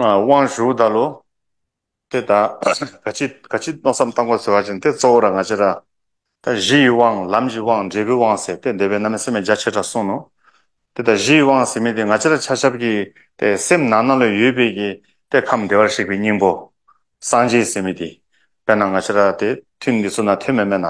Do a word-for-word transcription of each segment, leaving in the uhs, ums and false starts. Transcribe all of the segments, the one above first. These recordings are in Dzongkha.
ཨ་དབང་ཞུཝ་ད་ལུ་ཏེ་ད་ག་ཅི་ག་ཅི་མནོ་བསམ་བཏང་དགོ་ཟེར་བ་ཅིན་ཏེ་གཙོ་བོ་ར་ང་བཅས་ར་ད་གཞི་ཡི་དབང་ལམ་གྱི་དབང་འབྲས་བུའི་དབང་ཟེར་ཏེ་དེ་སྦེ་གནམ་མེད་ས་མེད་རྒྱ་ཆེ་དྲགས་གསུངས་ནུག། ཏེ་ད་གཞི་ཡི་དབང་ཟེར་མི་འདི་ང་བཅས་ར་ཆ་ཁྱབ་ཀྱི་ཏེ་སེམས་ནང་ན་ལུ་ཡོད་པའི་གི་ཏེ་ཁམས་བདེ་བར་གཤེགས་པའི་སྙིང་པོ་སངས་རྒྱས་ཟེར་མི་འདི། དཔེར་ན་ང་བཅས་ར་ཏེ་ཐུན་འདི་ཚུ་ནང་ཐོན་མི་མེན་ན།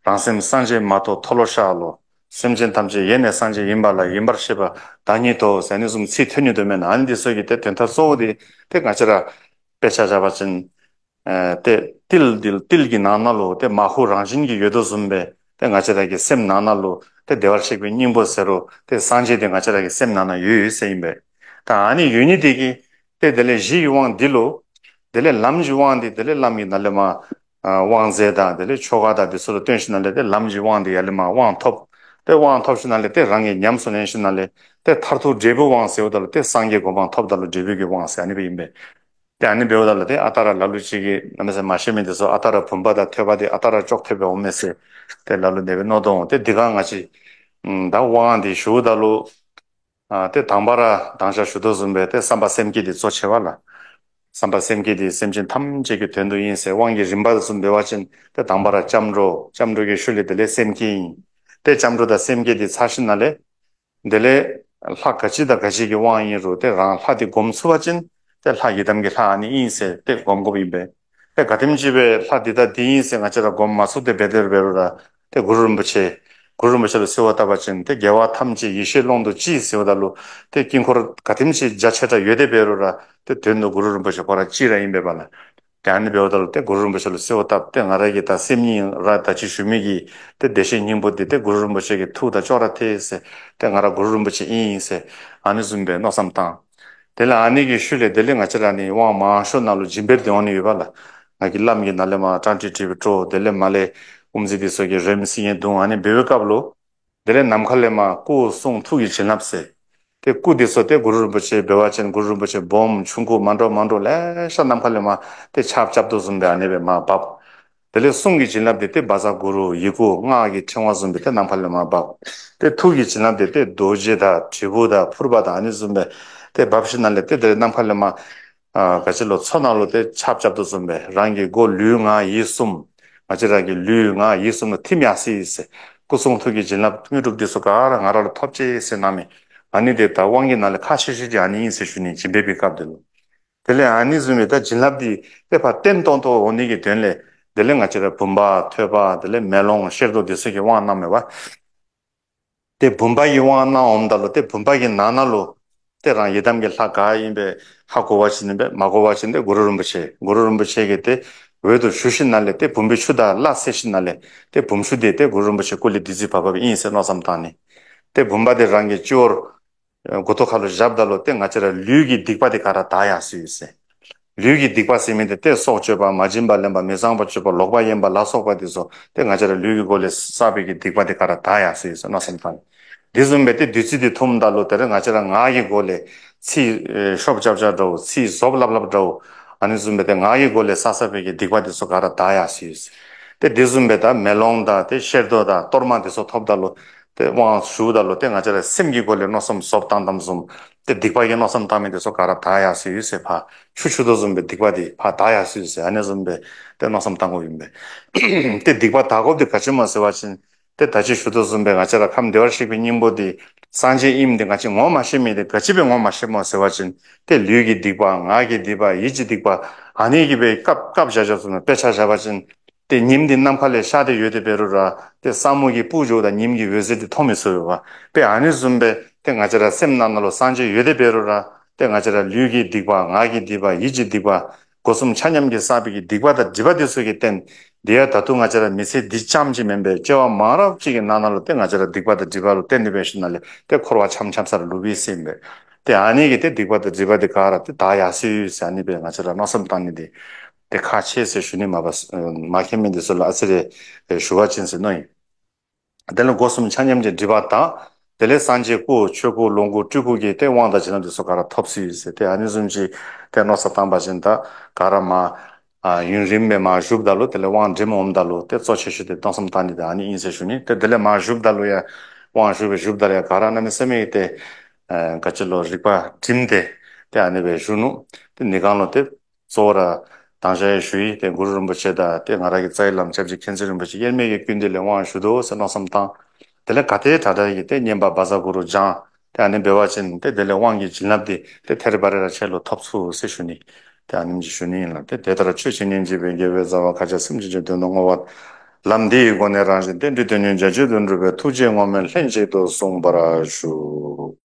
རང་སེམས་སངས་རྒྱས་མ་ཐོབ་མཐོལ་ལོ་བཤགས་ལོ། སེམས་ཅན་ཐམས་ཅད་ཡེ་ནས་སངས་རྒྱས་ཡིན་པ་ལ་ཡིན་པར་ཤེས་པ་བདག་ཉིད་དོ་ཟེར་ཨ་ནི་བཟུམ་ཚིག་ཐོན་ནི་འདུག་མེན་ན། ཨ་ནི་འདི་ཚུ་གི་ཏེ་དོན་དག་གཙོ་བོ་འདི་ཏེ་ང་བཅས་ར་དཔེ་ཆ་བཞག་པ་ཅིན་ཨེ་ཏེ་ཏིལ་འདི་ཏིལ་གྱི་ནང་ན་ལུ་ཏེ་མར་ཁུ་རང་བཞིན་གྱིས་ཡོད་དོ་བཟུམ་སྦེ་ཏེ་ང་བཅས་ར་གི་སེམས་ནང་ན་ལུ་ཏེ་བདེ་བར་གཤེགས་པའི་སྙིང་པོ་ཟེར་རུང་ཏེ་སངས་རྒྱས་འདི་ང་བཅས་ར་གི་སེམས་ནང་ན་ཡོད་ཡོད་ཟེར་ཨིན་པས། ད་ཨ་ནི་ཡོད་ནི་དེ་གིས་ཏེ་དེ་ལས་གཞི་ཡི་དབང་འདི་ལུ་དེ་ལས་ལམ་གྱི་དབང་འདི་དེ་ལས་ལམ་གྱི་ནང་ལས་མར་ཨ་དབང་རྫས་དང་དེ་ལས་ཆོ་ག་དང་འདི་ཚུ་ལུ་བརྟེན་ཞིནམ་ལས་ཏེ་ལམ་གྱི་དབང་འདི་ཡར་ལས་མར་དབང་ཐོབ། ཏེ་དབང་ཐོབ་ཞིནམ་ལས་ཏེ་རང་གིས་ཉམས་སུ་ལེན་ཞིནམ་ལས་ཏེ་མཐར་ཐུག་འབྲས་བུའི་དབང་ཟེརཝ་ད་ལུ་ཏེ་སངས་རྒྱས་གོ་འཕང་ཐོབ་ད་ལུ་འབྲས་བུའི་གི་དབང་ཟེར་ཨ་ནི་སྦེ་ཨིན་པས། ཏེ་ཨ་ནི་འབདཝ་ད་ལུ་ཏེ་ཨ་རྟག་ར་ལ་ལུ་ཅིག་གིས་གནམ་མེད་ས་མེད་མ་ཤེས་མི་འདི་ཚུ་ཨ་རྟག་ར་བུམ་པ་དང་ཐོད་པ་འདི་ཨ་རྟག་ར་ཅོག་འཐདཔ་སྦེ་འོང་མས་ཟེར་ཏེ་ལ་ལུ་དེ་སྦེ་མནོ་དོ་འོང་། ཏེ་འདི་ག་ང་བཅས་ཨམ་ད་དབང་འདི་ཞུཝ་ད་ལུ་ཨ་ཏེ་དང་པ་ར་མདང་ཞག་ཞུ་དོ་བཟུམ་སྦེ་ཏེ་བསམ་པ་སེམས་བསྐྱེད་འདི་གཙོ་ཆེ་བས་ལགས། བསམ་པ་སེམས་བསྐྱེད་འདི་སེམས་ཅན་ཐམས་ཅད་ཀྱི་དོན་དུ་ཨིན་ཟེར་དབང་གི་རིམ་པ་བཟུམ་འབད་བ་ཅིན་ཏེ་དང་པ་ར་སྐྱབས་འགྲོ། སྐྱབས་འགྲོ་གི་ཤུལ་ལས་དེ་ལས་སེམས་བསྐྱེད་ཨིན། ཏེ་སྐྱབས་འགྲོ་དང་སེམས་བསྐྱེད་འདི་ཚར་ཞིནམ་ལས་དེ་ལས་ལྷ་ག་ཅི་དང་ག་ཅི་གི་དབང་ཨིན་རུང་ཏེ་རང་ལྷ་འདི་སྒོམ་ཚུགས་པ་ཅིན་ཏེ་ལྷ་ཡི་དམ་གྱི་ལྷ་ཨ་ནི་ཨིན་ཟེར་ཏེ་སྒོམ་དགོཔ་ཨིན་པས། ཏེ་ག་དེམ་ཅིག་སྦེ་ལྷ་འདི་དང་འདི་ཨིན་ཟེར་ང་བཅས་ར་སྒོམ་མ་ཚུགས་ཏེ་འབད་དེ་འབད་རུང་ར་ཏེ་གུ་རུ་རིན་པོ་ཆེ་གུ་རུ་རིན་པོ་ཆེ་ལུ་གསོལ་བ་བཏབ་པ་ཅིན་ཏེ་རྒྱལ་བ་ཐམས་ཅད་ཡེ་ཤེས་ཀློང་དུ་གཅིག་ཟེརཝ་ད་ལུ་ཏེ་དཀྱིལ་འཁོར་ག་དེམ་ཅིག་རྒྱ་ཆེ་དྲགས་ཡོད་དེ་འབད་རུང་ར་ཏེ་དོན་དུ་གུ་རུ་རིན་པོ་ཆེ་ཁོ་ར་གཅིག་ར་ཨིན་པས་པ་ལགས། ཏེ་ཨ་ནི་འབདཝ་ད་ལུ་ཏེ་གུ་རུ་རིན་པོ་ཆེ་ལུ་གསོལ་བ་བཏབ་སྟེ་ང་ར་གི་ད་སེམས་ཉིད་ར་ད་ཅི་ཞུ་མི་གི་ཏེ་བདེ་གཤེགས་སྙིང་པོ་འདི་ཏེ་གུ་རུ་རིན་པོ་ཆེ་གི་ཐུགས་དང་ཅོག་ར་འཐད་ཟེར་ཏེ་ང་ར་གུ་རུ་རིན་པོ་ཆེ་ཨིན་ཟེར་ཨ་ནི་བཟུམ་སྦེ་མནོ་བསམ་བཏང་། དེ་ལས་ཨ་ནི་གི་ཤུལ་ལས་དེ་ལས་ང་བཅས་ར་ནི་དབང་མང་ཤོས་ནང་ལུ་སྦྱིན་པའི་དོན་ནི་ཡོད་པ་ལགས། ང་གི་བླམ་གྱི་ནང་ལས་མར་ཀྲང་ཀྲིག་ཀྲིག་སྦེ་འགྱོ། དེ་ལས་མར་ལས་དབུ་མཛད་འདི་ཚུ་གིས་རོལམོ་སིལ་སྙན་བརྡུང་། ཨ་ནི་འབད་བའི་སྐབས་ལུ་དེ་ལས་ནམ་མཁའ་ལས་མར་སྐུ་གསུང་ཐུགས་ཀྱི་བྱིན་རླབས་ཟེར་ཏེ་སྐུ་འདི་ཚུ་ཏེ་གུ་རུ་རིན་པོ་ཆེ་འབད་བ་ཅིན་གུ་རུ་རིན་པོ་ཆེ་སྦོམ་ཆུང་ཀུ་མ་འདྲཝ་མ་འདྲཝ་ལེ་ཤ་ནམ་མཁའ་ལས་མར་ཏེ་ཆརཔ་རྐྱབ་དོ་བཟུམ་སྦེ་ཨ་ནི་སྦེ་མར་བབས། དེ་ལས་གསུང་གི་བྱིན་རླབས་འདི་ཏེ་བཛྲ་གུ་རུ་ཡི་གུ་སྔགས་ཀྱི་ཕྲེང་བ་བཟུམ་སྦེ་ཏེ་ནམ་མཁའ་ལས་མར་བབས། ཏེ་ཐུགས་ཀྱི་བྱིན་རླབས་འདི་ཏེ་རྡོ་རྗེ་དང་དྲིལ་བུ་དང་ཕུར་པ་དང་ཨ་ནི་བཟུམ་སྦེ་ཏེ་བབས་ཞིནམ་ལས་ཏེ་དེ་ནམ་མཁའ་ལས་མར་ཨ་ག་ཅི་ལོ་མཚོ་ནང་ལུ་ཏེ་ཆརཔ་རྐྱབ་དོ་བཟུམ་སྦེ་རང་གི་སྒོ་ལུས་ངག་ཡིད་གསུམ་ང་བཅས་ར་གི་ལུས་ངག་ཡིད་གསུམ་ལུ་ཐིམ་ཡར་སོ་ཡི་ཟེར། སྐུ་གསུང་ཐུགས་ཀྱི་བྱིན་རླབས་དངོས་གྲུབ་འདི་ཚུ་ག་ར་ང་ར་ལུ་ཐོབ་ཅི་ཟེར་གནང་མི་ཨ་ནི་འདི་ད་དབང་གི་ནང་ལས་ཁག་ཆེ་ཤོས་འདི་ཨ་ནི་ཨིན་ཟེར་ཞུ་ནི། སྦྱིན་པའི་སྐབས་འདི་ལུ། དེ་ལས་ཨ་ནི་བཟུམ་སྦེ་ད་བྱིན་རླབས་འདི་ཏེ་ཕར་བརྟན་ཏོག་ཏོ་འོང་ནི་གི་དོན་ལས་དེ་ལས་ང་བཅས་ར་བུམ་པ་ཐོད་པ་དེ་ལས་མེ་ལོང་ཤེལ་རྡོག་འདི་ཚུ་གི་དབང་གནངམ་མས་པ། ཏེ་བུམ་པ་གི་དབང་གནང་འོངམ་ད་ལུ་ཏེ་བུམ་པ་གི་ནང་ན་ལུ་ཏེ་རང་ཡི་དམ་གྱི་ལྷ་ག་ཨིན་པས་ཧ་གོ་བ་ཅིན་ཨིན་པས། མ་གོ་བ་ཅིན་ཏེ་གུ་རུ་རིན་པོ་ཆེ་གུ་རུ་རིན་པོ་ཆེ་གི་ཏེ་འོད་དུ་ཞུ་ཞིནམ་ལས་ཏེ་བུམ་པའི་ཆུ་དང་སླ་བསྲེ་ཞིནམ་ལས་ཏེ་བུམ་ཆུ་འདི་ཏེ་གུ་རུ་རིན་པོ་ཆེ་སྐུ་ལས་བདུད་རྩི་བབས་བབསཔ་ཨིན་ཟེར་མནོ་བསམ་བཏང་ནི། ཏེ་བུམ་པ་འདི་རང་གི་སྤྱི་བོར་མགུ་ཏོ་ཁ་ལུ་བཞགཔ་ད་ལུ་ཏེ་ང་བཅས་ར་ལུས་ཀྱི་སྡིག་པ་འདི་ག་ར་དག་ཡར་སོ་ཡི་ཟེར། ལུས་ཀྱི་སྡིག་པ་ཟེར་མི་འདི་ཏེ་སྲོག་གཅོད་པ་མ་བྱིན་པ་ལེན་པ་མི་གཙང་བ་སྤྱོད་པ་ལོག་པར་གཡེམ་པ་ལ་སོགས་པ་འདི་ཚུ་ཏེ་ང་བཅས་ར་ལུས་ཀྱི་སྒོ་ལས་བསགས་པའི་གི་སྡིག་པ་འདི་ག་ར་དག་ཡར་སོ་ཡི་ཟེར་མནོ་བསམ་བཏང་། འདི་བཟུམ་སྦེ་ཏེ་བདུད་རྩི་འདི་འཐུངམ་ད་ལུ་ཏེ་ར་ང་བཅས་ར་ངག་གི་སྒོ་ལས་ཚིག་ཨེ་ཤོབ་རྐྱབ་རྐྱབ་འདྲཝ་ཚིག་ཟོགཔ་སླབ་སླབ་འདྲཝ་ཨ་ནི་བཟུམ་སྦེ་ཏེ་ངག་གི་སྒོ་ལས་བསགས་བསགས་པའི་གི་སྡིག་པ་འདི་ཚུ་ག་ར་དག་ཡར་སོ་ཡི་ཟེར། ཏེ་འདི་བཟུམ་སྦེ་ད་མེ་ལོང་དང་ཏེ་ཤེལ་རྡོག་དང་གཏོར་མ་འདི་ཚུ་ཐོབ་ད་ལུ་ཏེ་དབང་ཞུཝ་ད་ལུ་ཏེ་ང་བཅས་ར་སེམས་ཀྱི་སྒོ་ལས་མནོ་བསམ་ཟོགཔ་བཏང་བཏངམ་བཟུམ་ཏེ་སྡིག་པ་གི་མནོ་བསམ་བཏང་མི་འདི་ཚུ་ག་ར་དག་ཡར་སོ་ཡི་ཟེར། ཕར་ཆུ་འཁྱུ་དོ་བཟུམ་སྦེ་སྡིག་པ་འདི་ཕར་དག་ཡར་སོ་ཡི་ཟེར་ཨ་ནི་བཟུམ་སྦེ་ཏེ་མནོ་བསམ་བཏང་དགོཔ་ཨིན་པས། ཏེ་སྡིག་པ་དག་དགོཔ་འདི་ག་ཅི་སྨོ་ཟེར་བ་ཅིན་ཏེ་ད་ཅི་ཞུ་དོ་བཟུམ་སྦེ་ང་བཅས་ར་ཁམས་བདེ་བར་གཤེགས་པའི་སྙིང་པོ་འདི་སངས་རྒྱས་ཨིནམ་འདི་ང་བཅས་ངོ་མ་ཤེས་མི་འདི་ག་ཅི་སྦེ་ངོ་མ་ཤེས་སྨོ་ཟེར་བ་ཅིན་ཏེ་ལུས་ཀྱི་སྡིག་པ་ངག་གི་སྡིག་པ་ཡིད་ཀྱི་སྡིག་པ་ཨ་ནི་གིས་སྦེ་བཀབ་བཀབ་བཞག་བཞགཔ་བཟུམ་སྦེ་དཔེ་ཆ་བཞག་པ་ཅིན་ཏེ་ཉིམ་འདི་ནམ་མཁའ་ལས་ཤར་ཏེ་ཡོད་དེ་འབད་རུང་ར་ཏེ་ས་སྨུག་གིས་སྤུར་འགྱོཝ་ད་ཉིམ་གྱི་འོད་ཟེར་འདི་མཐོང་མི་ཚུགས་པས་པ། ཏེ་ཨ་ནི་བཟུམ་སྦེ་ཏེ་ང་བཅས་ར་སེམས་ནང་ན་ལུ་སངས་རྒྱས་ཡོད་དེ་འབད་རུང་ར་ཏེ་ང་བཅས་ར་ལུས་ཀྱི་སྡིག་པ་ངག་གི་སྡིག་པ་ཡིད་ཀྱི་སྡིག་པ་སྒོ་གསུམ་ཆ་མཉམ་གྱིས་བསགས་པའི་གི་སྡིག་པ་དང་སྒྲིབ་པ་འདི་ཚུ་གིས་བརྟེན་ཏེ་ཡང་ད་ལྟོ་ང་བཅས་ར་མི་ཚེ་འདི་ཙམ་ཅིག་མེན་པར་སྐྱེ་བ་མང་རབས་ཅིག་གི་ནང་ན་ལུ་ཏེ་ང་བཅས་ར་སྡིག་པ་དང་སྒྲིབ་པ་ལུ་བརྟེན་ཏེ་འབད་ཞིནམ་ལས་ཏེ་འཁོར་བ་འཁྱམས་འཁྱམས་ས་ར་ལུས་པས་ཟེར་ཨིན་པས། ཏེ་ཨ་ནི་གིས་ཏེ་སྡིག་པ་དང་སྒྲིབ་པ་འདི་ག་ར་ཏེ་དག་ཡར་སོ་ཡི་ཟེར་ཨ་ནི་སྦེ་ང་བཅས་ར་མནོ་བསམ་བཏང་ནི་འདི་ཏེ་ཁག་ཆེ་ཟེར་ཞུ་ནི། མ་པ་མ་མཁྱེན་མི་འདི་ཚུ་ལུ་ཨ་ཙི་རེ་ཞུ་བ་ཅིན་ཟེར་མནོ་ཡི། དེ་ལས་སྒོ་གསུམ་ཆ་མཉམ་གྱི་སྒྲིབ་པ་དག། དེ་ལས་སངས་རྒྱས་སྐུ་ཆོས་སྐུ་ལོངས་སྐུ་སྤྲུལ་སྐུ་གི་ཏེ་དབང་དང་བྱིན་རླབས་འདི་ཚུ་ག་ར་ཐོབ་སོ་ཡི་ཟེར། ཏེ་ཨ་ནི་བཟུམ་ཅིག་ཏེ་མནོ་བསམ་བཏང་པ་ཅིན་ད་ག་ར་མར་ཨ་ཡུན་རིངམོ་སྦེ་མར་བཞུགསཔ་ད་ལུ་དེ་ལས་དབང་འདྲེནམ་འོངམ་ད་ལུ་ཏེ་གཙོ་ཆེ་ཤོས་འདི་མནོ་བསམ་བཏང་ནི་འདི་ཨ་ནི་ཨིན་ཟེར་ཞུ་ནི། ཏེ་དེ་ལས་མར་བཞུགསཔ་ད་ལུ་ཡང་དབང་ཞུ་སྦེ་བཞུགསཔ་ད་ལུ་ཡང་ག་ར་གནམ་མེད་ས་མེད་ཏེ་ཨ་ག་ཅི་ལོ་རིག་པ་བསྒྲིམས་ཏེ་ ཏེ་ཨ་ནི་སྦེ་ཞུ་ནུག། ཏེ་ནི་གང་ལུ་ཏེ་གཙོ་བོ་ར་མདང་ཞག་ཡང་ཞུ་ཡི། ཏེ་གུ་རུ་རིན་པོ་ཆེ་དང་ཏེ་ང་ར་གི་རྩ་བའི་བླམ་སྐྱབས་རྗེ་མཁྱེན་བརྩེ་རིན་པོ་ཆེ་དབྱེར་མེད་ཀྱི་སྐུ་མདུན་ལས་དབང་ཞུ་དོ་ཟེར་མནོ་བསམ་བཏང་། དེ་ལས་ག་དེ་ཡི་ཏེ་བསྙེན་པ་བཛྲ་གུ་རུ་བགྱང་། ཏེ་ཨ་ནི་འབད་བ་ཅིན་ཏེ་དེ་ལས་དབང་གི་བྱིན་རླབས་འདི་ཏེ་ཐེར་པ་རེ་ར་ཁྱེད་ལུ་ཐོབ་ཚུགས་ཟེར་ཞུ་ནི། ཏེ་ཨ་ནེམ་ཅིག་ཞུ་ནི་ཨིན་ལགས། ཏེ་དེ་ལྟར་ཆོས་ཀྱི་སྙིང་རྗེ་བའི་རྒྱལ་པོའི་རྩ་བ་མཁའ་ཁྱབ་སེམས་ཅན་གྱི་དོན་དུ་བསྔོ་བ། ལམ་འདི་ཡི་སྒོ་ནས་རང་གཞན་རྟེན་འབྲེལ་དོན་གཉེར་བྱ་སྤྱོད་དོན་གྲུབ་པའི་ཐུགས་རྗེའི་བསྔོ་སྨོན་ལྷན་ཅིག་ཏུ་གསུངས་པར་ཞུ།